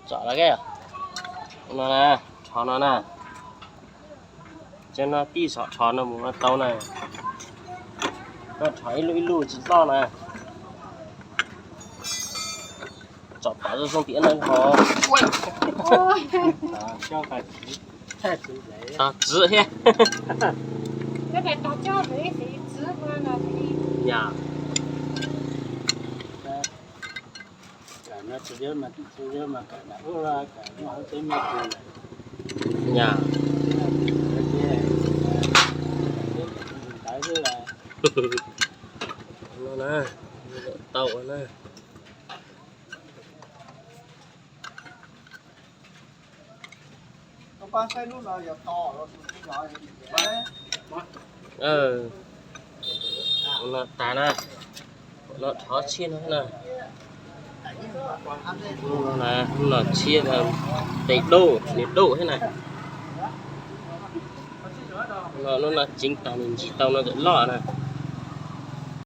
Tsom los ke, no na, rho no na, cov no tij xov rho no mus no tau na, koj rho ib lub ib lub tsis loj na, tsom pov zoo tias no ho, txwv thiab. Yog, tau na. Ua no tas na, no rho tshiab no na. Lub no tshiab, tes dub, nws dub thiab na. No lub no ceev tag nws ntsig tau no ntawm loj na.